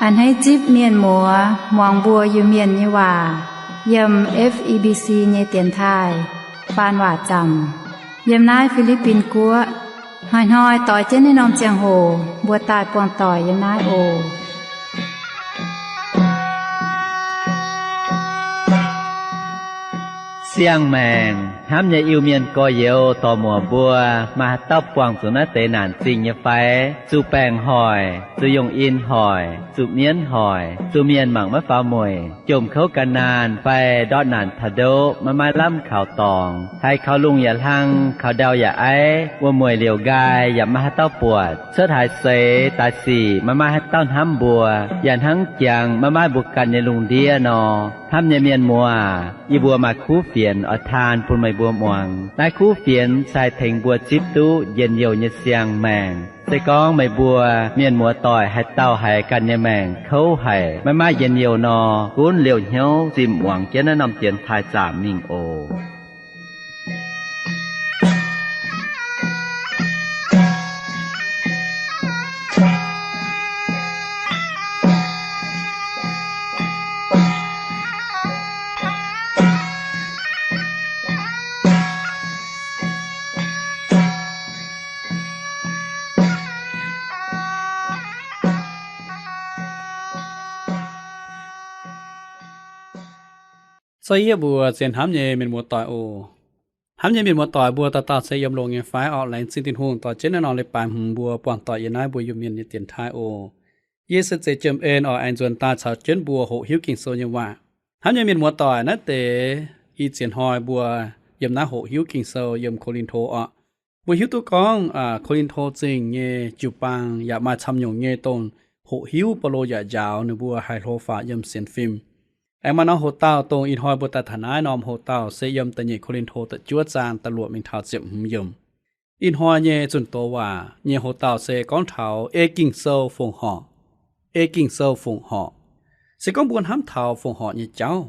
A'hneiv zipv mienh muoz muangx mbuo Iu-Mienh nyei waac yiem F E B C nyei dienx taaih faan waac zaamc yiem naaiv Fi^li^bin Guoqv. Hnoi-hnoi doix jienv naaiv norm ziangh hoc mbuo daaih buangh doic yiem naaiv oc. Siang-maengc hnamv nyei Iu-Mienh gorx-youz dorc-muoc mbuo, maaih haaix dauh buangh zuqc naaiv deix naanc zingh nyei fai? Zuqc baengc hoic, zuqc yungh in hoic, zuqc mienv hoic, zuqc mienh mangc maiv faaux mueic, jomc kouv gan naanh fai ndortv naanc taux ndoqv maiv maaih lamh kaux dorngx, haiz kaux lungh yaac hlang, kaux ndau yaac aiv, wuom-mueic liouc nqaai yaac maiv maaih haaix dauh buatc, cuotv haaix seix daaih sic maiv maaih haaix dauh hnamv mbuo, yaac hnangv jangx maiv maaih mbuo ganh nyei lungh ndiev nor. Hnamv nyei mienh muoz, yie mbuo maaih kuv fienx oix taan bun meih mbuo muangx. Naaiv kuv fienx se haih tengx mbuo zipv duqv njien-youh nyei siang-maengc. Se gorngv meih mbuo mienh muoz-doic haaix dauh haiz ganh nyei maengc kouv haic, maiv maaih njien-youh nor, gunv liouh hnyouv zinh muangx jienv naaiv norm dienx taaih zaamc mingh oc. Za'gengh mbuo zien hnamv nyei mienh muoz-doic oc. Hnamv nyei mienh muoz-doic mbuo dauh dauh se yiem longx nyei fai? Orqc, laengz zingh Tin-Hungh dorh jienv naaiv norm leiz-baaix hmz mbuo buangh doic yiem naaiv mbuo Iu-Mienh nyei dienx taaih oc. Yie se Zeiz Jiem En orqc, aengx nzuonx daaih caux jienv mbuo hoqc hiuv Ging-Sou nyei waac. Hnamv nyei mienh muoz-doic, naaiv deix i ziex hnoi mbuo yiem naaiv hoqc hiuv Ging-Sou yiem Ko^lin^to orqc. Mbuo hiuv duqv gorngv Ko^lin^to Zingh nyei jiu-baang yaac maaih camv nyungc nyei dongh hoqc hiuv Baulo yaac njaaux ninh mbuo haih hlo faaux yiem sienx fim. Aengx maaih norm hoc-dauh dongh ih hnoi mbuo daaih taux naaiv norm hoc-dauh se yiem da'nyeic Ko^lin^to da'juov zaang da'luoqc mingh taux ziepc hmz yiemc. Ih hnoi nyei zunh doz waac nyei hoc-dauh se gorngv taux ei Ging-Sou fongc horc. Ei Ging-Sou fongc horc. Se gorngv mbuo hnamv taux fongc horc nyei jauv,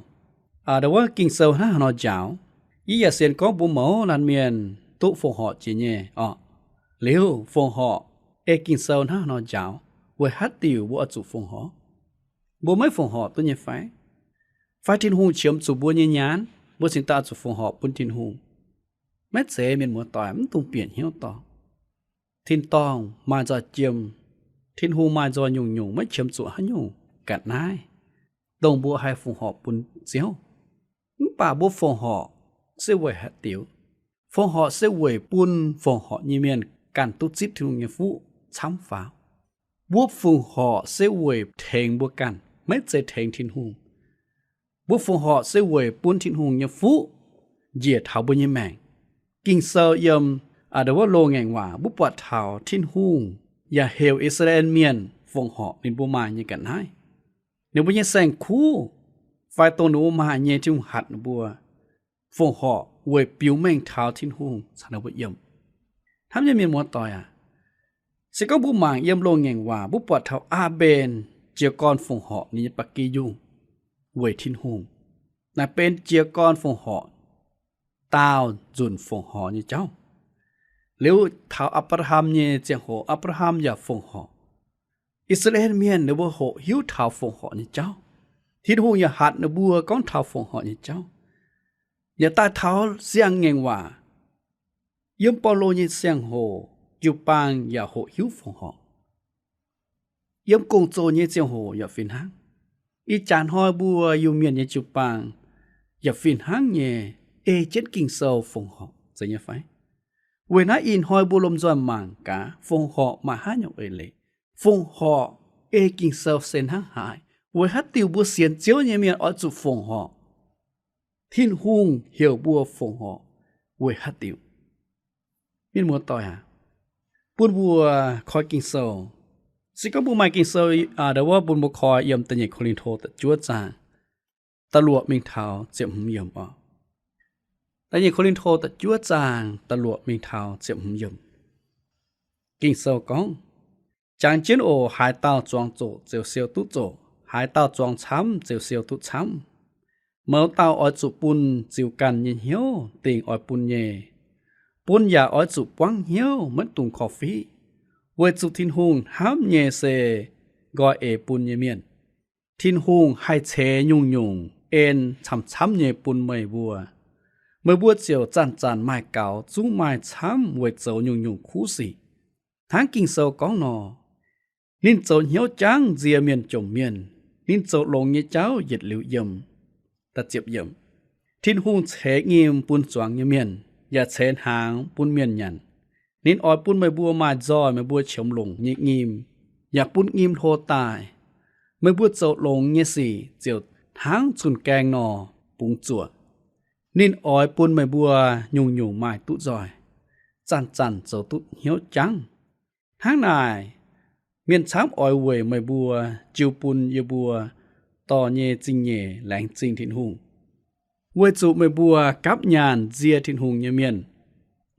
aa, ndo wuov Ging-Sou hnangv haaix nor njaaux? Yie yaac sienx gorngv mbuo mouz laanh mienh duqv fongc horc jiex nyei orqc. Liuz fongc horc, ei Ging-Sou hnangv haaix nor njaaux? Weic haaix diuc mbuo oix zuqc fongc horc? Mbuo maiv fongc horc duqv nyei fai? Fai Tin-Hungh qiemx zuqc mbuo nyei nyaanh, mbuo cingx daaih oix zuqc fongc horc bun Tin-Hungh? Maiv zeiz, mienh muoz-doic, mv dungx bieqc hnyouv dorngx. Tin-dorngh maaih nzoih jiem, Tin-Hungh maaih nzoih nyungc-nyungc, maiv qiemx zuqc haaix nyungc ga'naaiv, dongh mbuo haih fongc horc bun Ziouv. Mv baac mbuo fongc horc se weic haaix diuc? Fongc horc se weic bun fongc horc nyei mienh ganh duqv zipv Tin-Hungh nyei fuqv camv faaux. Mbuo fongc horc se weic tengx mbuo ganh, maiv zeiz tengx Tin-Hungh. Mbuo fongc horc se weic bun Tin-Hungh nyei fuqv njiec taux mbuo nyei maengc. Ging-Sou yiem, aa, ndo wuov loz ngaengc waac mbuo buatc taux Tin-Hungh yaac heuc I^saa^laa^en Mienh fongc horc ninh mbuo maaih nyei ga'naaiv. Ninh mbuo nyei saeng-kuv fai dongh ninh mbuo maaih nyei, Tin-Hungh hatc ninh mbuo fongc horc weic biux mengh taux Tin-Hungh caux ninh mbuo yiem. Hnamv nyei mienh muoz-doic aac, se gorngv mbuo mangc yiem loz ngaengc waac mbuo buatc taux Aa^mben jiez gorn fongc horc ninh nyei ba'gi yungh weic Tin-Hungh. Naaiv benx jiez gorn fongc horc, daauh nzunc fongc horc nyei jauv. Liuz taux Apc^laa^ham nyei ziangh hoc, Apc^laa^ham yaac fongc horc. I^saa^laa^en Mienh ninh mbuo hoqc hiuv taux fongc horc nyei jauv. Tin-Hungh yaac hatc ninh mbuo gorngv taux fongc horc nyei jauv. Yaac daaih taux siang-ngaengc waac, yiem Baulo nyei ziangh hoc, jiu-baang yaac hoqc hiuv fongc horc. Yiem gong-zoh nyei ziangh hoc yaac fih hnangv. Ih jaax hnoi mbuo Iu-Mienh nyei jiu-baang yaac fih hnangv nyei ei jienv Ging-Sou fongc horc, zeiz nyei fai? Weic naaiv ih hnoi mbuo lomh nzoih mangc gaax fongc horc maaih haaix nyungc eix leiz. Fongc horc ei Ging-Sou se hnangv haaix? Weic haaix diuc mbuo sienx Ziouv nyei mienh oix zuqc fongc horc? Tin-Hungh heuc mbuo fongc horc weic haaix diuc? Mienh muoz-doic aac, bun mbuo koi Ging-Sou. Se gorngv mbuo maaih Ging-Sou, aa, ndo wuov bun mbuo koi yiem da'nyeic Ko^lin^to da'juov zaang da'luoqc mingh taux ziepc hmz yiemc oc. Da'nyeic Ko^lin^to da'juov zaang da'luoqc mingh taux ziepc hmz yiemc. Ging-Sou gorngv, Jangx jienv oc. Haaix dauh zuangx zoqc ziouc siou duqv zoqc. Haaix dauh zuangx camv ziouc siou duqv camv. Mouz dauh oix zuqc bun ziux ganh nyei hnyouv dingc oix bun nyei. Bun yaac oix zuqc buangv hnyouv, maiv dungx korv-fiqv, weic zuqc Tin-Hungh hnamv nyei se nqoi eix bun nyei mienh. Tin-Hungh haih ceix nyungc-nyungc en camv-camv nyei bun meih mbuo. Meih mbuo ziouc zanc-zanc maaih gaux, zungv maaih camv weic zoux nyungc-nyungc kuv sic. Hnangv Ging-Sou gorngv nor, ninh zoux hnyouv jangv nzie mienh jomc mienh. Ninh zoux longx nyei jauv yietc liuz yiem. Tin-Hungh ceix nyim bun zuangx nyei mienh, yaac ceix hnaangx bun mienh nyanc. Ninh oix bun meih mbuo maaih nzoih meih mbuo qiemx longc nyei nyim, yaac bun nyim hlo daaih. Meih mbuo zoux longx nyei sic ziouc hnangv cun-gaeng nor bungx zuoqc. Ninh oix bun meih mbuo nyungc-nyungc maaih duqv nzoih, zanc-zanc zoux duqv hnyouv jangv. Hnangv naaic, mienh camv oix weic meih mbuo jiu bun yie mbuo dorh nyei zingh nyeic laengz zingh Tin-Hungh. Weic zuqc meih mbuo gapv nyaanh nzie Tin-Hungh nyei mienh,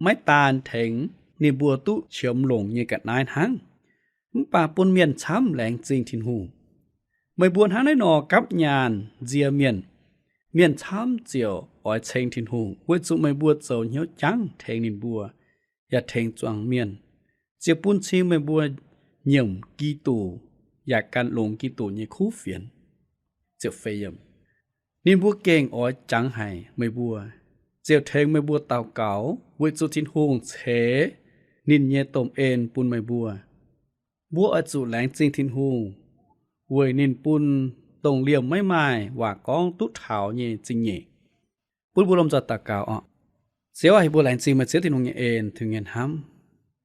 maiv daan tengx ninh mbuo duqv qiemx longc nyei ga'naaiv hnangv, mv baac bun mienh camv laengz zingh Tin-Hungh. Meih mbuo hnangv naaiv nor gapv nyaanh nzie mienh, mienh camv ziouc oix ceng Tin-Hungh weic zuqc meih mbuo zoux hnyouv jangv tengx ninh mbuo, yaac tengx zuangx mienh, ziouc bun cing meih mbuo nyiemc Giduc, yaac gan longx Giduc nyei kuv fienx. Ninh mbuo gengh oix jangx haic meih mbuo, ziouc tengx meih mbuo daux gaux weic zuqc Tin-Hungh ceix ninh nyei domh en bun meih mbuo. Mbuo oix zuqc laengz zingh Tin-Hungh weic ninh bun dongh liemh maiv maaih waac gorngv duqv taux nyei zingh nyeic. Bun mbuo lomh nzoih daux gaux oc. Ziouv aac, yie mbuo laengz zingh meih Ziouv Tin-Hungh nyei en, Tin-Hungh nyei hnamv.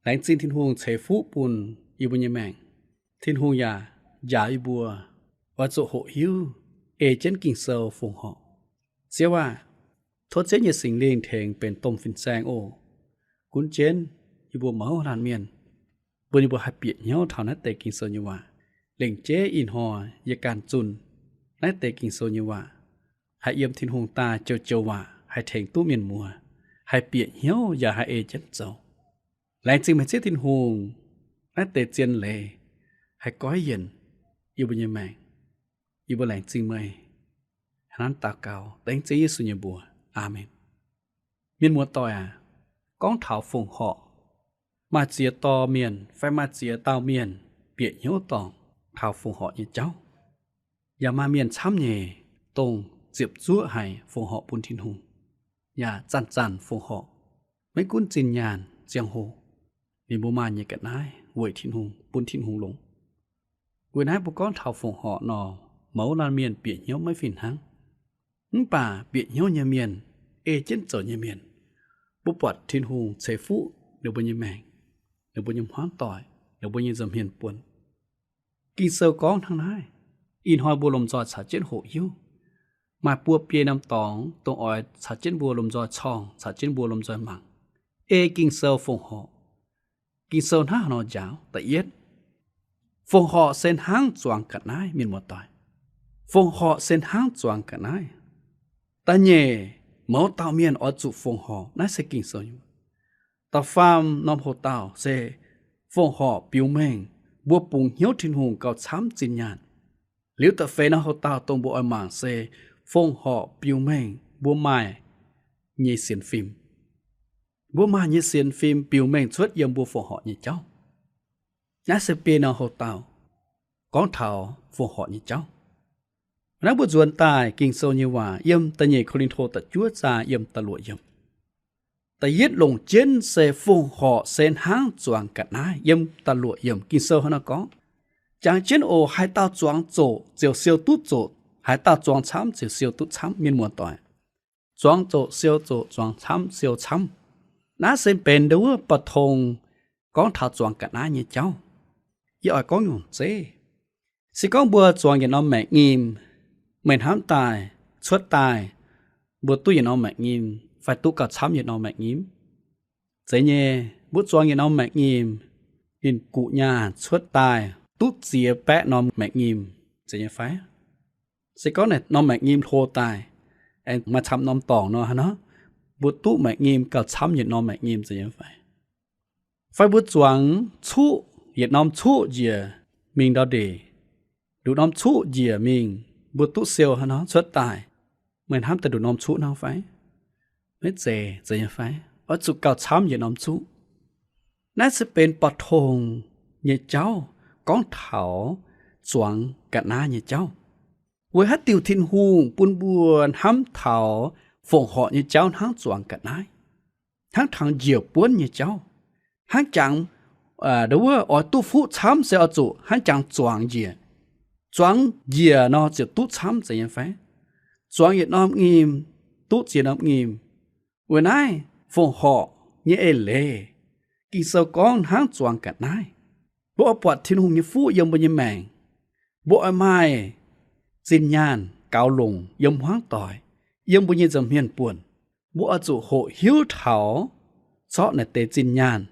Laengz zingh Tin-Hungh ceix fuqv bun yie mbuo nyei maengc. Tin-Hungh yaac njaaux yie mbuo oix zuqc hoqc hiuv ei jienv Ging-Sou fongc horc. Ziouv aac, tov Ziouv nyei Singx Lingh tengx benx domh fin-saeng oc. Gunv jienv yie mbuo mouz laanh mienh, bun yie mbuo haih bieqc hnyouv taux naaiv deix Ging-Sou nyei waac, lengc jeiv ih hnoi yie ganh zunh naaiv deix Ging-Sou nyei waac, haih yiem Tin-Hungh daaih joux-joux waac haih tengx duqv mienh muoz, haih bieqc hnyouv yaac haih ei jienv zoux. Laengz zingh meih Ziouv Tin-Hungh, naaiv deix zien leiz haih goiv yienc yie mbuo nyei maengc. Yie mbuo laengz zingh meih. Hnangv naaiv daux gaux dengv Ziouv Yesu nyei mbuox. Aamen. Mienh muoz-doic aac, gorngv taux fongc horc, maaih ziex dorh mienh fai maaih ziex dauh mienh bieqc hnyouv dorngc taux fongc horc nyei jauv. Yaac maaih mienh camv nyei, dongh ziepc zuoqv haic fongc horc bun Tin-Hungh, yaac zanc-zanc fongc horc, maiv gunv zinh nyaanh ziangh hoc, ninh mbuo maaih nyei ga'naaiv weic Tin-Hungh, bun Tin-Hungh longx. Weic naaiv mbuo gorngv taux fongc horc nor, mouz laanh mienh bieqc hnyouv maiv fih hnangv. Mv baac bieqc hnyouv nyei mienh, ei jienv zoux nyei mienh, mbuo buatc Tin-Hungh ceix fuqv ninh mbuo nyei maengc, ninh mbuo nyei hmuangv doic, ninh mbuo nyei nza'hmien buonc. Ging-Sou gorngv hnangv naaiv. Ih hnoi mbuo lomh nzoih caux jienv hoqc hiuv. Maaih buo biei norm dorngx dongh oix caux jienv mbuo lomh nzoih corng, caux jienv mbuo lomh nzoih mangc, ei Ging-Sou fongc horc. Ging-Sou hnangv haaix nor njaaux? Da'yietv, fongc horc se hnangv zuangx ga'naaiv, mienh muoz-doic. Fongc horc se hnangv zuangx ga'naaiv. Da'nyeic, mouz dauh mienh oix zuqc fongc horc, naaiv se Ging-Sou nyei waac. Da'faam norm hoc-dauh se fongc horc biux mengh mbuo bungx hnyouv Tin-Hungh gauh camv zinh nyaanh. Liuz da'feix norm hoc-dauh dongh mbuo oix mangc se fongc horc biux mengh mbuo maaih nyei sienx fim. Mbuo maaih nyei sienx fim biux mengh cuotv yiem mbuo fongc horc nyei jauv. Naaiv se biei norm hoc-dauh gorngv taux fongc horc nyei jauv. Naaiv mbuo nzuonx daaih Ging-Sou nyei waac yiem da'nyeic Ko^lin^to da'juov zaang yiem da'luoqc yiemc. Da'yietv longc jienv se fongc horc se hnangv zuangx ga'naaiv, yiem da'luoqc yiemc Ging-Sou hnangv naaiv gorngv, jangx jienv oc, haaix dauh zuangx zoqc ziouc siou duqv zoqc, haaix dauh zuangx camv ziouc siou duqv camv, mienh muoz-doic. Zuangx zoqc siou zoqc, zuangx camv siou camv. Naaiv se benx ndau wuov ba'tong gorngv taux zuangx ga'naaiv nyei jauv. Yie oix gorngv nyungc zeiv. Se gorngv mbuo zuangx yietc norm maengc nyim, meih hnamv daaih, cuotv daaih, mbuo duqv yietc norm maengc nyim fai duqv gauh camv yietc norm maengc nyim? Zeiz nyei. Mbuo zuangx yietc norm maengc nyim, ninh guqc nyaah cuotv daaih duqv ziex baeqv norm maengc nyim, zeiz nyei fai? Se gorngv naaic norm maengc nyim hlo daaih, aengx maaih camv norm dorngc nor, haaix nor mbuo duqv maengc nyim gauh camv yietc norm maengc nyim, zeiz nyei fai? Fai mbuo zuangx cuqv, yietc norm cuqv njiec mingh ndau ndeic, nduqc norm cuqv njiec mingh, mbuo duqv siou haaix nor cuotv daaih? Meih hnamv daaih nduqc norm cuqv hnangv fai? Maiv zeiz, zeiz nyei fai? Oix zuqc gauh camv yietc norm cuqv. Naaiv se benx ba'tong nyei jauv gorngv taux zuangx ga'naaiv nyei jauv. Weic haaix diuc Tin-Hungh bun mbuo hnamv taux fongc horc nyei jauv hnangv zuangx ga'naaiv, hnangv taux njiec buonv nyei jauv, hnangv jangx, aa, nduov wuov oix duqv fuqv camv se oix zuqc hnangv jangx zuangx njiec. Zuangx njiec nor ziouc duqv camv zeiz nyei fai? Zuangx yietc norm ngim, duqv ziex norm ngim. Weic naaiv fongc horc nyei eix leiz, Ging-Sou gorngv hnangv zuangx ga'naaiv. Mbuo oix buatc Tin-Hungh nyei fuqv yiem mbuo nyei maengc, mbuo oix maaih zinh nyaanh gaux longc yiem hmuangv doic, yiem mbuo nyei nza'hmien buonc. Mbuo oix zuqc hoqc hiuv taux zorqv naaiv deix zinh nyaanh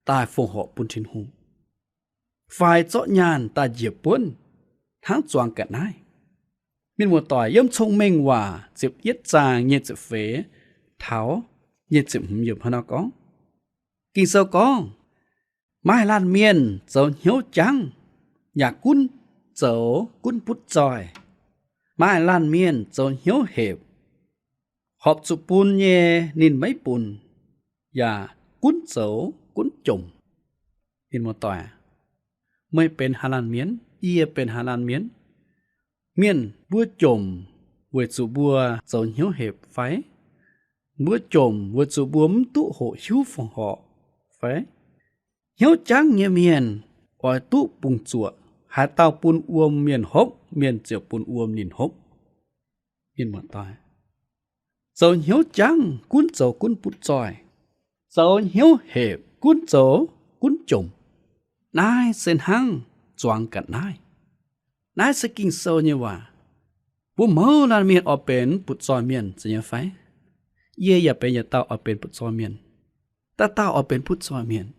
daaih fongc horc bun Tin-Hungh, fai zorqv nyaanh daaih njiec buonv hnangv zuangx ga'naaiv. Mienh muoz-doic, yiem Cong-Mengh Waac ziepc yietv zaang nyei ziepc feix taux nyei ziepc hmz yiem haaix nor gorngv? Ging-Sou gorngv, maaih laanh mienh zoux hnyouv jangv, yaac gunv zoux gunv butv zoih. Maaih laanh mienh zoux hnyouv hepc, horpc zuqc bun nyei ninh maiv bun, yaac gunv zoux gunv jomc. Mienh muoz-doic, meih benx haaix laanh mienh? Yie benx haaix laanh mienh? Mienh, mbuo jomc weic zuqc mbuo zoux hnyouv hepc fai? Mbuo jomc weic zuqc mbuo mv duqv hoqc hiuv fongc horc fai? Hnyouv jangv nyei mienh oix duqv bungx zuoqc. Haaix dauh bun wuom mienh hopv, mienh ziouc bun wuom ninh hopv. Mienh muoz-doic, zoux hnyouv jangv gunv zoux gunv butv zoih, zoux hnyouv hepc gunv zoux gunv jomc. Naaiv se hnangv zuangx ga'naaiv. Naaiv se Ging-Sou nyei waac. Mbuo mouz laanh mienh oix benx butv zoih mienh zeiz nyei fai? Yie yaac benx yietc dauh oix benx butv zoih mienh. Dauh dauh oix benx butv zoih mienh.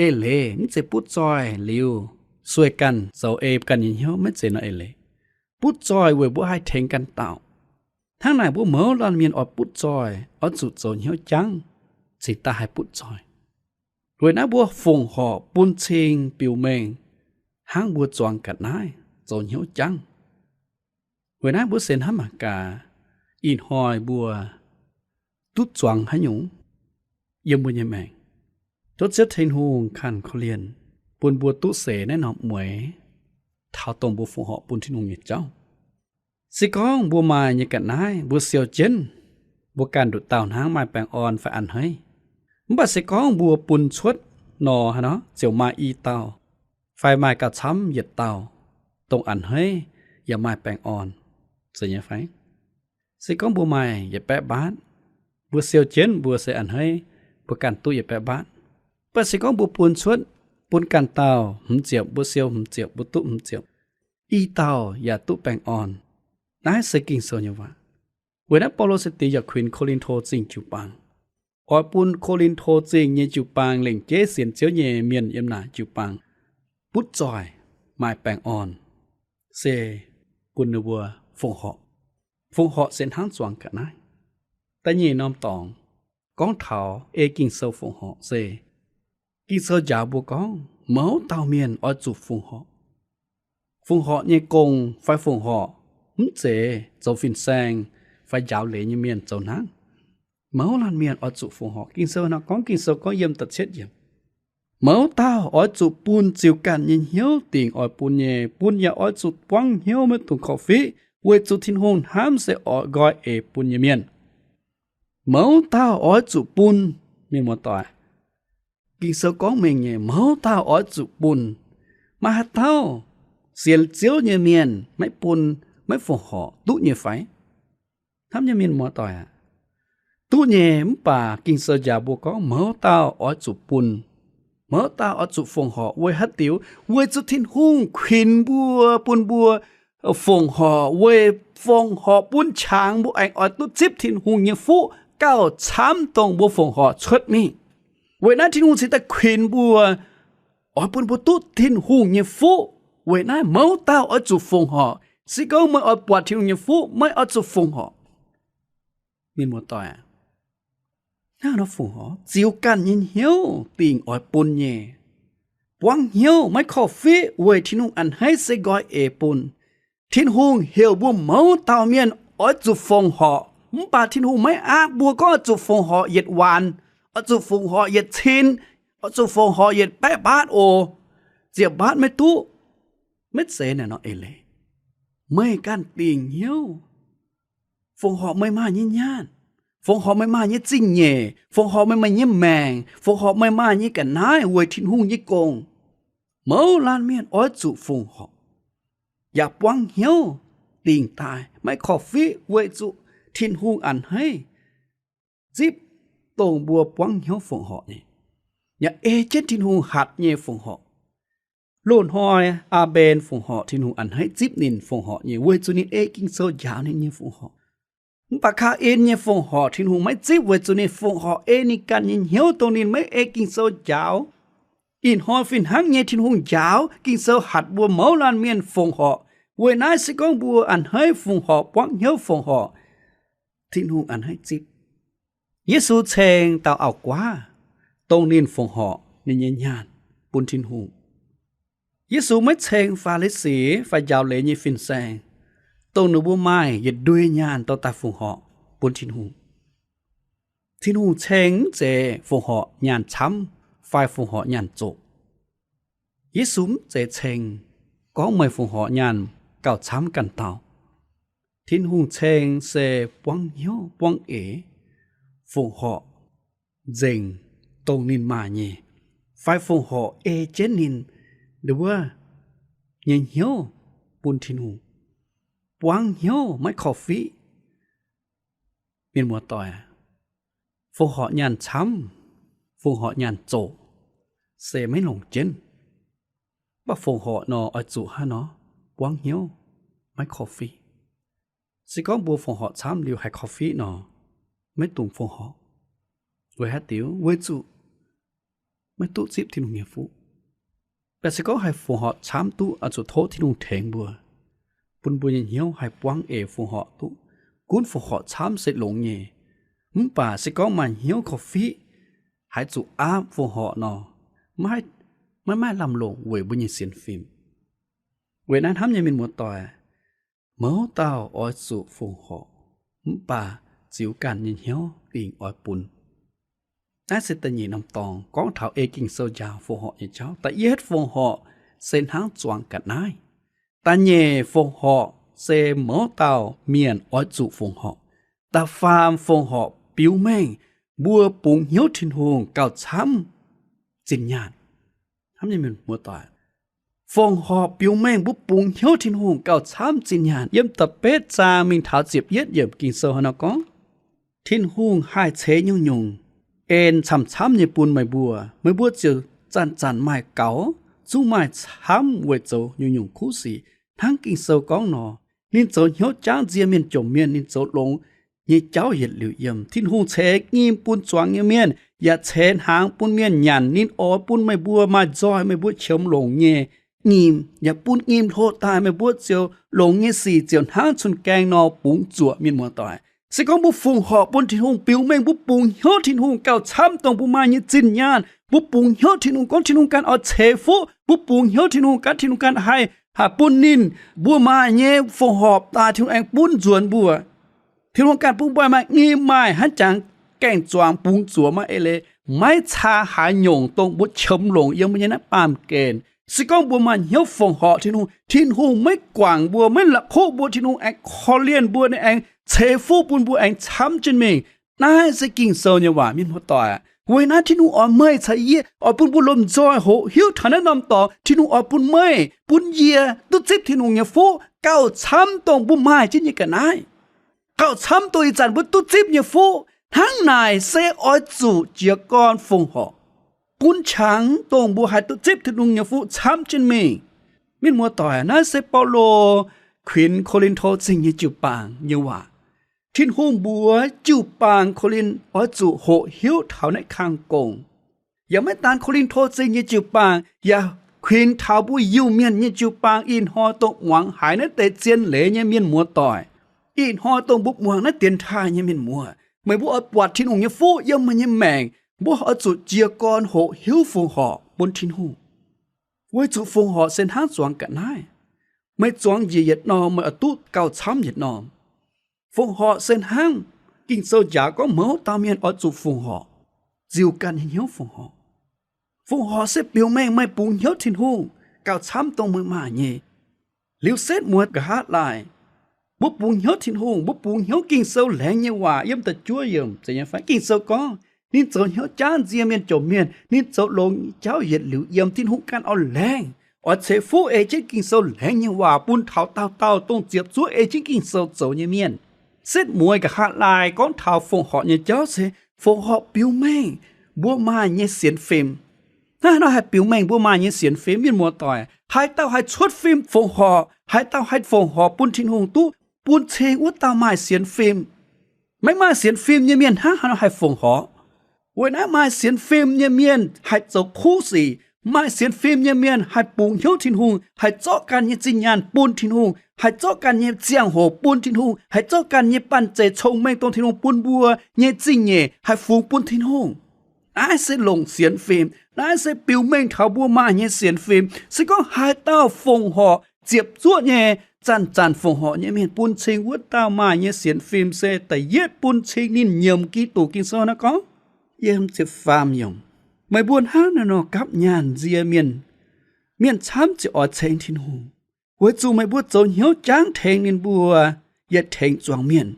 Eix leiz mv zeiz butv zoih liuz sueih ganh zoux ei ganh nyei hnyouv, maiv zeiz nor eix leiz. Butv zoih weic mbuo haih tengx ganh dauh. Hnangv naaic mbuo mouz laanh mienh oix butv zoih, oix zuqc zoux hnyouv jangv cingx daaih haih butv zoih. Weic naaiv mbuo fongc horc bun cing biux mengh hnangv mbuo zuangx ga'naaiv zoux hnyouv jangv. Weic naaiv mbuo se hnamv mangc gaax, ih hnoi mbuo duqv zuangx haaix nyungc yiem mbuo nyei maengc? Tov Ziouv Tin-Hungh kanh korv-lienh bun mbuo duqv seix naaiv norm mueix taux dongh mbuo fongc horc bun Tin-Hungh nyei jauv. Se gorngv mbuo maaih nyei ga'naaiv, mbuo siou jienv, mbuo ganh nduqc dauh hnangv maaih baengh orn fai a'hneiv. Mv baac se gorngv mbuo bun cuotv nor, haaix nor ziouc maaih i dauh fai maaih gauh camv yietc dauh, dongh a'hneiv yaac maaih baengh orn, zeiz nyei fai? Se gorngv mbuo maaih yietc baeqv mbaatv, mbuo siou jienv mbuo se a'hneiv mbuo ganh duqv yietc baeqv mbaatv. Mv baac se gorngv mbuo bun cuotv, bun ganh dauh hmz ziepc, mbuo siou hmz ziepc, mbuo duqv hmz ziepc, i dauh yaac duqv baengh orn. Naaiv se Ging-Sou nyei waac. Weic naaiv Baulo se dingc yaac kuinx Ko^lin^to Zingh jiu-baang, oix bun Ko^lin^to Zingh nyei jiu-baang, lengc jeiv sienx Ziouv nyei mienh yiem naaic jiu-baang, butv zoih, maaih baengh orn, se bun ninh mbuo fongc horc. Fongc horc se hnangv zuangx ga'naaiv. Da'nyeic norm dorngx gorngv taux ei Ging-Sou fongc horc se, Ging-Sou njaaux mbuo gorngv mouz dauh mienh oix zuqc fongc horc. Fongc horc nyei gong fai fongc horc mv zeiz zoux fin-saeng fai njaaux leiz nyei mienh zoux hnangv. Mouz laanh mienh oix zuqc fongc horc. Ging-Sou nor gorngv, Ging-Sou gorngv yiem da'cietv yiemc, mouz dauh oix zuqc bun ziux ganh nyei hnyouv dingc oix bun nyei, bun yaac oix zuqc buangv hnyouv maiv dungx korv-fiqv, weic zuqc Tin-Hungh hnamv se oix nqoi eix bun nyei mienh. Mouz dauh oix zuqc bun, mienh muoz-doic, Ging-Sou gorngv mengh nyei, mouz dauh oix zuqc bun. Maaih haaix dauh sienx Ziouv nyei mienh maiv bun, maiv fongc horc duqv nyei fai? Hnamv nyei mienh muoz-doic aac, duqv nyei. Mv baac Ging-Sou njaaux mbuo gorngv mouz dauh oix zuqc bun, mouz dauh oix zuqc fongc horc. Weic haaix diuc? Weic zuqc Tin-Hungh kuinx mbuo, bun mbuo fongc horc, weic fongc horc bun qangx mbuo aengx oix duqv zipv Tin-Hungh nyei fuqv gauh camv dongh mbuo fongc horc cuotv mingh. Weic naaiv Tin-Hungh cingx daaih kuinx mbuo, oix bun mbuo duqv Tin-Hungh nyei fuqv. Weic naaiv mouz dauh oix zuqc fongc horc. Se gorngv meih oix buatc Tin-Hungh nyei fuqv, meih oix zuqc fongc horc. Mienh muoz-doic aac, hnangv nor fongc horc, ziux ganh nyei hnyouv dingc oix bun nyei. Buangv hnyouv maiv korv-fiqv weic Tin-Hungh a'hneiv se nqoi eix bun. Tin-Hungh heuc mbuo mouz dauh mienh oix zuqc fongc horc. Mv baac Tin-Hungh maiv aapv mbuo gorngv oix zuqc fongc horc yietc waanc, oix zuqc fongc horc yietc cin, oix zuqc fongc horc yietc baeqv mbaatv oc. Ziepc mbaatv maiv duqv. Maiv zeiz naaic nor eix leiz. Meih ganh dingc hnyouv fongc horc meih maaih nyei nyaanh, fongc horc meih maaih nyei zingh nyeic, fongc horc meih maaih nyei maengc, fongc horc meih maaih nyei ga'naaiv weic Tin-Hungh nyei gong. Mouz laanh mienh oix zuqc fongc horc yaac buangv hnyouv dingc daaih, maiv korv-fiqv weic zuqc Tin-Hungh a'hneiv zipv dongh mbuo buangv hnyouv fongc horc nyei, yaac ei jienv Tin-Hungh hatc nyei fongc horc. Loz-hnoi Aa^mben fongc horc Tin-Hungh a'hneiv zipv ninh fongc horc nyei, weic zuqc ninh ei Ging-Sou njaaux ninh nyei fongc horc. Mv baac Kaa^in nyei fongc horc Tin-Hungh maiv zipv, weic zuqc ninh fongc horc ei ninh ganh nyei hnyouv, dongh ninh maiv ei Ging-Sou njaaux. Ih hnoi fih hnangv nyei, Tin-Hungh njaaux Ging-Sou hatc mbuo mouz laanh mienh fongc horc. Weic naaiv se gorngv mbuo a'hneiv fongc horc, buangv hnyouv fongc horc, Tin-Hungh a'hneiv zipv. Yesu ceng dauh auv-guaav, dongh ninh fongc horc ninh nyei nyaanh bun Tin-Hungh. Yesu maiv ceng Faa^li^si fai njaaux leiz nyei fin-saeng, dongh ninh mbuo maaih yietc nduih nyaanh dorh daaih fongc horc bun Tin-Hungh. Tin-Hungh ceng mv zeiz fongc horc nyaanh camv fai fongc horc nyaanh zoqc. Yesu mv zeiz ceng gorngv meih fongc horc nyaanh gauh camv ganh dauh. Tin-Hungh ceng se buangv hnyouv buangv eix, fongc horc nzengc dongh ninh maaih nyei, fai fongc horc ei jienv ninh nduov nyei hnyouv bun Tin-Hungh, buangv hnyouv maiv korv-fiqv. Mienh muoz-doic, fongc horc nyaanh camv, fongc horc nyaanh zoqc se maiv longc jienv. Mv baac fongc horc nor oix zuqc hnangv nor buangv hnyouv, maiv korv-fiqv. Se gorngv mbuo fongc horc camv liuz haih korv-fiqv nor, maiv dungx fongc horc. Weic haaix diuc? Weic zuqc maiv duqv zipv Tin-Hungh nyei fuqv. Mv baac se gorngv haih fongc horc camv duqv, oix zuqc tov Tin-Hungh tengx mbuo, bun mbuo nyei hnyouv haih buangv eix fongc horc duqv. Gunv fongc horc camv se longx nyei, mv baac se gorngv maaih hnyouv korv-fiqv, haiz zuqc aapv fongc horc nor, maiv maaih lamh longc weic mbuo nyei sienx fim. Weic naaiv hnamv nyei mienh muoz-doic, mouz dauh oix zuqc fongc horc, mv baac ziux ganh nyei hnyouv dingc oix bun. Naaiv se da'nyeic norm dorngx gorngv taux ei Ging-Sou njaaux fongc horc nyei jauv. Da'yietv, fongc horc se hnangv zuangx ga'naaiv. Da'nyeic, fongc horc se mouz dauh mienh oix zuqc fongc horc. Da'faam, fongc horc biux mengh mbuo bungx hnyouv Tin-Hungh gauh camv zinh nyaanh. Hnamv nyei mienh muoz-doic, fongc horc biux mengh mbuo bungx hnyouv Tin-Hungh gauh camv zinh nyaanh. Yiem da'betv zaang mingh taux ziepc yietv yiemc Ging-Sou hnangv nor gorngv, Tin-Hungh haih ceix nyungc-nyungc en camv-camv nyei bun meih mbuo. Meih mbuo ziouc zanc-zanc maaih gaux, zungv maaih camv weic zoux nyungc-nyungc kuv sic. Hnangv Ging-Sou gorngv nor, ninh zoux hnyouv jangv nzie mienh jomc mienh, ninh zoux longx nyei jauv yietc liuz yiem. Tin-Hungh ceix nyim bun zuangx nyei mienh, yaac ceix hnaangx bun mienh nyanc. Ninh oix bun meih mbuo maaih nzoih meih mbuo qiemx longc nyei nyim, yaac bun nyim hlo daaih meih mbuo ziouc longx nyei sic ziouc hnangv cun-gaeng nor bungx zuoqc mienh muoz-doic. Se gorngv mbuo fungc horc bun Tin-Hungh biux mengh mbuo bungx hnyouv Tin-Hungh gauh camv dongh mbuo maaih nyei zinh nyaanh, mbuo bungx hnyouv Tin-Hungh gorngv Tin-Hungh ganh oix ceix fuqv, mbuo bungx hnyouv Tin-Hungh ganh, Tin-Hungh ganh haih bun ninh, mbuo maaih nyei fungc horc daaih Tin-Hungh aengx bun nzuonx mbuo. Tin-Hungh ganh bun mbuo maaih nyim maaih hnangv jangx gaeng-zuangx bungx zuoqc maaih eix leiz, maiv caa haaix nyungc dongh mbuo qiemx longc yiem mbuo nyei naaiv baamh gen. Se gorngv mbuo maaih hnyouv fungc horc Tin-Hungh, Tin-Hungh maiv guangc mbuo, maiv la'kuqv mbuo, Tin-Hungh aengx korv-lienh mbuo, ninh aengx ceix fuqv bun mbuo aengx camv jienv mingh. Naaiv se Ging-Sou nyei waac, mienh muoz-doic. Weic naaiv Tin-Hungh oix meih caux yie, oix bun mbuo lomh nzoih hoqc hiuv taux naaiv norm dorngx. Tin-Hungh oix bun meih, bun yie duqv zipv Tin-Hungh nyei fuqv gauh camv dongh mbuo maaih jienv nyei ga'naaiv, gauh camv dongh ih zanc mbuo duqv zipv nyei fuqv. Hnangv naaic se oix zuqc jiez gorn fungc horc, gunv qangx dongh mbuo haih duqv zipv Tin-Hungh nyei fuqv camv jienv mingh. Mienh muoz-doic, naaiv se Baulo kuinx Ko^lin^to Zingh nyei jiu-baang nyei waac. Tin-Hungh mbuox jiu-baang Ko^lin oix zuqc hoqc hiuv taux naaiv kang gong. Yaac maiv daan Ko^lin^to Zingh nyei jiu-baang, yaac kuinx taux mbuo Iu-Mienh nyei jiu-baang ih hnoi dongh muangx haiz naaiv deix zien leiz nyei mienh muoz-doic. Ih hnoi dongh mbuo muangx naaiv dienx taaih nyei mienh muoz, meih mbuo oix buatc Tin-Hungh nyei fuqv yiem meih nyei maengc, mbuo oix zuqc jiez gorn hoqc hiuv fungc horc bun Tin-Hungh. Weic zuqc fungc horc se hnangv zuangx ga'naaiv. Meih zuangx njiec yietc norm, meih oix duqv gauh camv yietc norm. Fungc horc se hnangv Ging-Sou njaaux gorngv mouz dauh mienh oix zuqc fungc horc, ziux ganh nyei hnyouv fungc horc. Fungc horc se biux mengh meih bungx hnyouv Tin-Hungh gauh camv dongh meih maaih nyei. Liuz setv mueiz nqa'haav laaic, mbuo bungx hnyouv Tin-Hungh, mbuo bungx hnyouv Ging-Sou laengz nyei waac yiem da'juov yiemc, zeiz nyei fai? Ging-Sou gorngv, ninh zoux hnyouv jangv nzie mienh jomc mienh, ninh zoux longx jauv yietc liuz yiem. Tin-Hungh ganh oix laengz, oix ceix fuqv ei jienv Ging-Sou laengz nyei waac bun taux dauh dauh dongh ziepc zuoqv ei jienv Ging-Sou zoux nyei mienh. Setv mueiz nqa'haav laaic gorngv taux fongc horc nyei jauv se fongc horc biux mengh mbuo maaih nyei sienx fim. Hnangv haaix nor haih biux mengh mbuo maaih nyei sienx fim, mienh muoz-doic? Haaix dauh haih cuotv fim fongc horc, haaix dauh haih fongc horc bun Tin-Hungh duqv, bun cing wuov dauh maaih sienx fim. Maiv maaih sienx fim nyei mienh hnangv haaix nor haih fongc horc? Weic naaiv maaih sienx fim nyei mienh haih zoux kuv sic. Maaih sienx fim nyei mienh haih bungx hnyouv Tin-Hungh, haih zorqv ganh nyei zinh nyaanh bun Tin-Hungh, haih zorqv ganh nyei ziangh hoc bun Tin-Hungh, haih zorqv ganh nyei banh zeic cong-mengh dongh Tin-Hungh bun mbuo nyei zingh nyeic haih fungx bun Tin-Hungh. Naaiv se longc sienx fim. Naaiv se biux mengh taux mbuo maaih nyei sienx fim. Se gorngv haaix dauh fongc horc ziepc zuoqv nyei, zanc-zanc fongc horc nyei mienh, bun cing wuov dauh maaih nyei sienx fim se da'yietv bun cing ninh nyiemc Giduc. Ging-Sou naaiv gorngv, yiem ziepc faam yiemc, meih mbuo hnangv naaiv nor gapv nyaanh nzie mienh, mienh camv ziouc oix ceng Tin-Hungh, weic zuqc meih mbuo zoux hnyouv jangv tengx ninh mbuo yietc tengx zuangx mienh,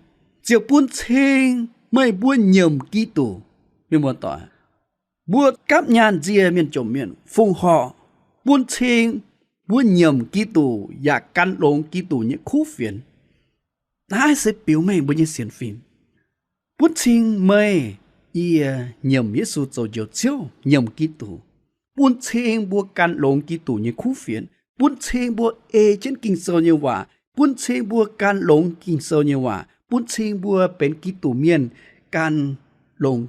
ziouc bun cing meih mbuo nyiemc Giduc. Mienh muoz-doic, mbuo gapv nyaanh nzie mienh jomc mienh fongc horc, bun cing mbuo nyiemc Giduc yaac gan longx Giduc nyei kuv fienx. Naaiv se biux mengh mbuo nyei sienx fim. Bun cing meih, yie, nyiemc Yesu zoux Njoux Ziouv, nyiemc Giduc, bun cing mbuo gan longx Giduc nyei kuv fienx, bun cing mbuo ei jienv Ging-Sou nyei waac, bun cing mbuo gan longx Ging-Sou nyei waac, bun cing mbuo benx Giduc mienh, gan longx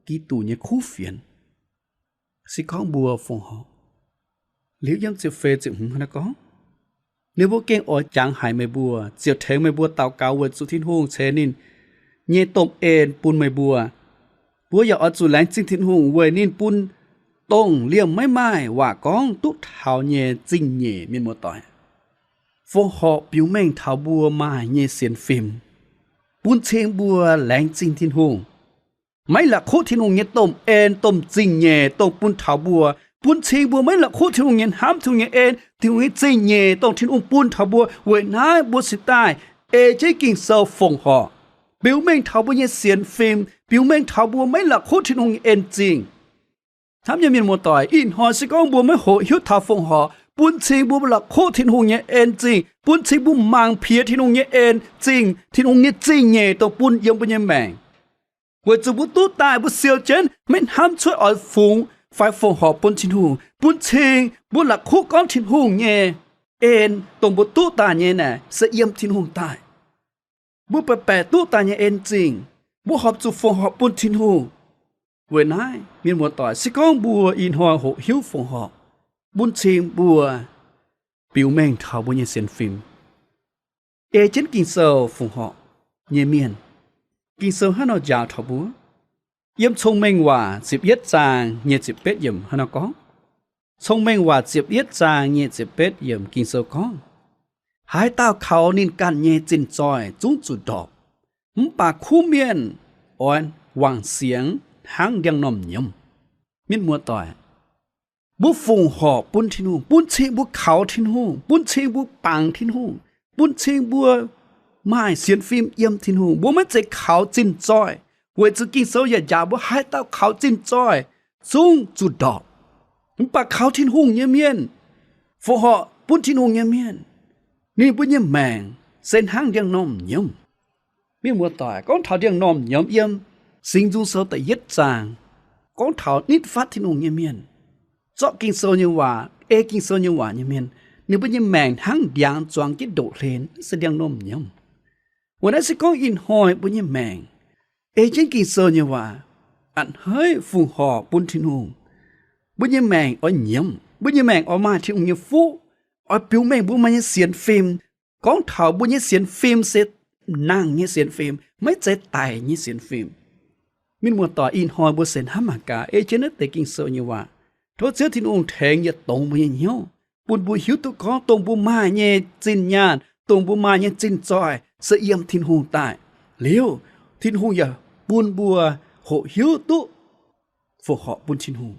Giduc nyei kuv fienx. Se gorngv mbuo fongc horc. Liuz yiem ziepc feix ziepc hmz hnangv naaiv gorngv, ninh mbuo gengh oix jangx haic meih mbuo, ziouc tengx meih mbuo daux gaux weic zuqc Tin-Hungh ceix ninh nyei domh en bun meih mbuo. Mbuo yaac oix zuqc laengz zingh Tin-Hungh weic ninh bun dongh liemh maiv maaih waac gorngv duqv taux nyei zingh nyeic. Mienh muoz-doic, fongc horc biux mengh taux mbuo maaih nyei sienx fim, bun cing mbuo laengz zingh Tin-Hungh, maiv la'kuqv Tin-Hungh nyei domh en, domh zingh nyeic dongh bun taux mbuo, bun cing mbuo maiv la'kuqv Tin-Hungh nyei hnamv, Tin-Hungh nyei en, Tin-Hungh nyei zingh nyeic dongh Tin-Hungh bun taux mbuo. Weic naaiv mbuo cingx daaih ei jienv Ging-Sou fongc horc, biux mengh taux mbuo nyei sienx fim, biux mengh taux mbuo maiv la'kuqv Tin-Hungh nyei en-zingh. Hnamv nyei mienh muoz-doic, ih hnoi se gorngv mbuo maiv hoqc hiuv taux fongc horc, bun cing mbuo la'kuqv Tin-Hungh nyei en-zingh, bun cing mbuo mangc piex Tin-Hungh nyei en-zingh, Tin-Hungh nyei zingh nyeic dongh bun yiem mbuo nyei maengc. Weic zuqc mbuo duqv daaih mbuo siou jienv maiv hnamv cuotv oix fungx fai fongc horc bun Tin-Hungh, bun cing mbuo la'kuqv gorngv Tin-Hungh nyei en dongh mbuo duqv daaih nyei naaic se yiem Tin-Hungh daaih. Mbuo baeqc baeqc duqv daaih nyei en-zingh, mbuo horpc zuqc fongc horc bun Tin-Hungh. Weic naaiv mienh muoz-doic, se gorngv mbuo ih hnoi hoqc hiuv fongc horc, bun cing mbuo biux mengh taux mbuo nyei sienx fim, ei jienv Ging-Sou fongc horc nyei mienh, Ging-Sou hnangv nor njaaux taux mbuo. Yiem Cong-Mengh Waac ziepc yietv zaang nyic ziepc betv yiemc hnangv nor gorngv. Cong-Mengh Waac ziepc yietv zaang nyic ziepc betv yiemc Ging-Sou gorngv, haaix dauh kaux ninh ganh nyei zinh zoih zungv zuqc ndorpc, mv baac kuv mienh oix wangc siangx hnangv ndiangx-normh nyiemz. Mienh muoz-doic, mbuo fongc horc bun Tin-Hungh, bun cing mbuo kaux Tin-Hungh, bun cing mbuo bangc Tin-Hungh, bun cing mbuo maaih sienx fim yiem Tin-Hungh. Mbuo maiv zeiz kaux zinh zoih, weic zuqc Ging-Sou yaac njaaux mbuo, haaix dauh kaux zinh zoih zungv zuqc ndorpc. Mv baac kaux Tin-Hungh nyei mienh, fongc horc bun Tin-Hungh nyei mienh, ninh mbuo nyei maengc se hnangv ndiangx-normh nyiemz. Mienh muoz-doic, gorngv taux ndiangx-normh nyiemz yiem Singx Nzung Sou da'yietv zaang, gorngv taux nitv fatv Tin-Hungh nyei mienh, zorqv Ging-Sou nyei waac, ei Ging-Sou nyei waac nyei mienh, ninh mbuo nyei maengc hnangv ndiangx zuangx jienv ndoqv hlen, se ndiangx-normh nyiemz. Weic naaiv se gorngv ih hnoi mbuo nyei maengc ei jienv Ging-Sou nyei waac, a'hneiv fongc horc bun Tin-Hungh, mbuo nyei maengc oix nyiemz, mbuo nyei maengc oix maaih Tin-Hungh nyei fuqv, oix biux mengh mbuo maaih nyei sienx fim. Gorngv taux mbuo nyei sienx fim se nangh nyei sienx fim, maiv zeiz daic nyei sienx fim. Mienh muoz-doic, ih hnoi mbuo se hnamv mangc gaax ei jienv naaiv deix Ging-Sou nyei waac. Tov Ziouv Tin-Hungh tengx yietc dongz mbuo nyei hnyouv, bun mbuo hiuv duqv gorngv dongh mbuo maaih nyei zinh nyaanh, dongh mbuo maaih nyei zinh zoih se yiem Tin-Hungh daaih. Liuz, Tin-Hungh yaac bun mbuo hoqc hiuv duqv fongc horc bun Tin-Hungh.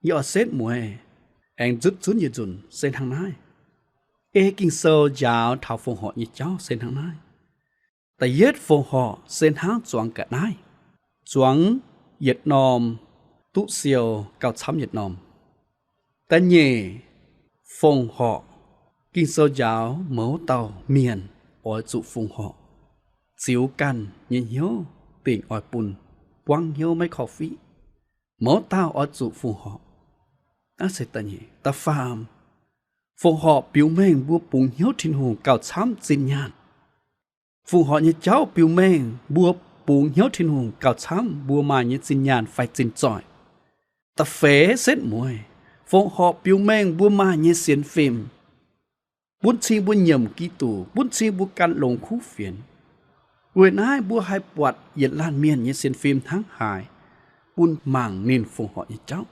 Yie oix setv mueiz aengx nzutv zunv yietc nzunc se hnangv naaiv. Ei Ging-Sou njaaux taux fongc horc nyei jauv se hnangv naaiv. Da'yietv fongc horc se hnangv zuangx ga'naaiv, zuangx yietc norm duqv siou gauh camv yietc norm. Da'nyeic fongc horc, Ging-Sou njaaux mouz dauh mienh oix zuqc fongc horc, ziux ganh nyei hnyouv dingc oix bun, buangv hnyouv maiv korv-fiqv. Mouz dauh oix zuqc fongc horc. Naaiv se da'nyeic. Da'faam, fongc horc biux mengh mbuo bungx hnyouv Tin-Hungh gauh camv zinh nyaanh. Fongc horc nyei jauv biux mengh mbuo bungx hnyouv Tin-Hungh gauh camv mbuo maaih nyei zinh nyaanh fai zinh zoih. Da'feix setv mueiz, fongc horc biux mengh mbuo maaih nyei sienx fim, bun cing mbuo nyiemc Giduc, bun cing mbuo gan longx kuv fienx. Weic naaiv mbuo haih buatc yietc laanh mienh nyei sienx fim hnangv haaix, bun mangc ninh fongc horc nyei jauv.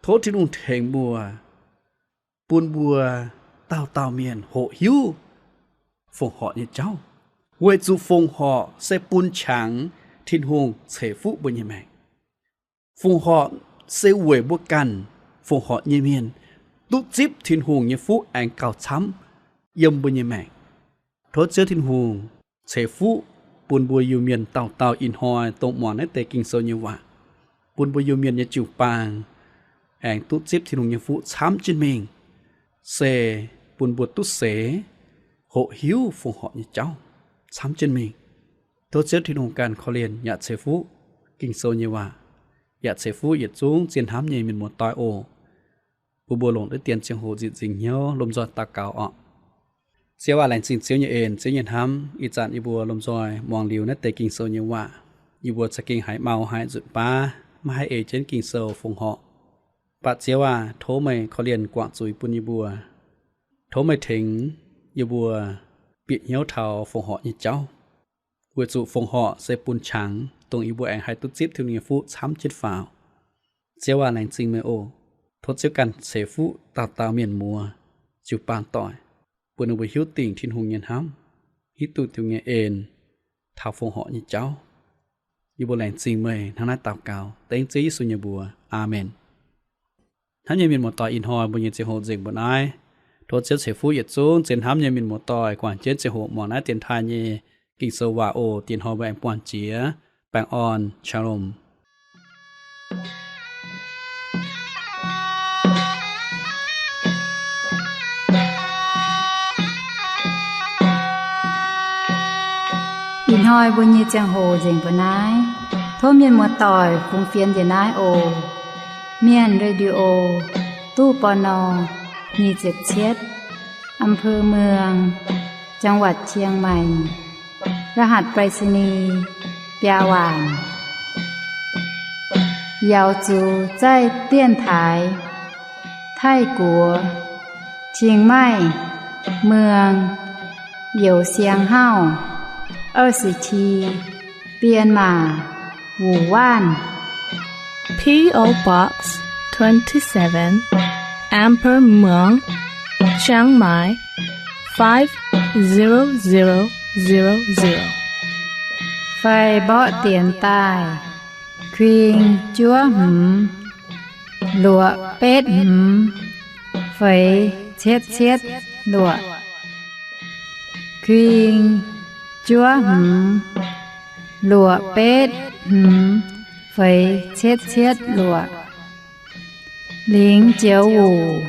Tov Tin-Hungh tengx mbuo, bun mbuo dauh dauh mienh hoqc hiuv fongc horc nyei jauv, weic zuqc fongc horc se bun qangx Tin-Hungh ceix fuqv mbuo nyei maengc. Fongc horc se weic mbuo ganh fongc horc nyei mienh duqv zipv Tin-Hungh nyei fuqv aengx gauh camv yiem mbuo nyei maengc. Tov Ziouv Tin-Hungh ceix fuqv bun mbuo Iu-Mienh dauh dauh ih hnoi dongh muangx naaiv deix Ging-Sou nyei waac, bun mbuo Iu-Mienh nyei jiu-baang aengx duqv zipv Tin-Hungh nyei fuqv camv jienv mingh, se bun mbuo duqv seix hoqc hiuv fongc horc nyei jauv camv jienv mingh. Tov Ziouv Tin-Hungh ganh korv-lienh yaac ceix fuqv Ging-Sou nyei waac, yaac ceix fuqv yietc zungv zien hnamv nyei mienh muoz-doic oc. Bun mbuo longc naaiv dien ziangh hoc nzipc nzingc hnyouv lomh nzoih daux gaux orqc. Ziouv aac, laengz zingh Ziouv nyei en, Ziouv nyei hnamv. Ih zanc yie mbuo lomh nzoih muangx liuz naaiv deix Ging-Sou nyei waac, yie mbuo za'gengh haiz mau haic nzutc baav maiv haih ei jienv Ging-Sou fongc horc. Mv baac Ziouv aac, tov meih korv-lienh guangc zuiz bun yie mbuo. Tov meih tengx yie mbuo bieqc hnyouv taux fongc horc nyei jauv, weic zuqc fongc horc se bun qangx dongh yie mbuo aengx haih duqv zipv Tin-Hungh nyei fuqv camv jienv faaux. Ziouv aac, laengz zingh meih oc. Tov Ziouv ganh ceix fuqv dauh dauh mienh muoz, jiu-baang doic, bun ninh mbuo hiuv dingc Tin-Hungh nyei hnamv, hiuv duqv Tin-Hungh nyei en taux fongc horc nyei jauv. Yie mbuo laengz zingh meih hnangv naaiv daux gaux dengv Ziouv Yesu nyei mbuox. Aamen. Hnamv nyei mienh muoz-doic, ih hnoi mbuo nyei ziangh hoc nzengc mbuo naaiv. Tov Ziouv ceix fuqv yietc zungv zien hnamv nyei mienh muoz-doic guangc jienv ziangh hoc muangx naaiv dienx taaih nyei Ging-Sou waac oc. Diex hnoi mbuo aengx buangh jiex. Baengh orn, Shalom. Ih hnoi mbuo nyei ziangh hoc nzengc mbuo naaiv. Tov mienh muoz-doic fungx fienx njiec naaiv oc. Mienh Radio, ตู้ ปณ. nyic ziepc cietv, อำเภอเมือง จังหวัดเชียงใหม่ รหัสไปรษณีย์ biaa waanc. 瑶族在电台 Taiv-Guoqv, Chiang Mai, เมือง Youh Siang Hauv, 二十七, Myanmar, Wuhan. P O Box twenty-seven, Amber Muang, Chiang Mai, five zero zero zero zero. Fai mborqv dienx daaih, kuing juov hmz, luoqc betv hmz, feix cietv cietv luoqc. Kuing juov hmz, luoqc betv hmz, feix cietv cietv luoqc. 零九五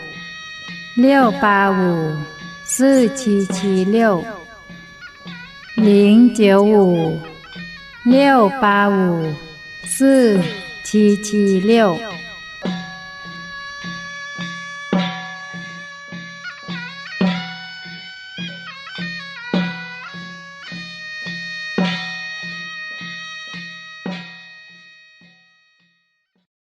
六八五四七七六. 零九五六八五四七七六.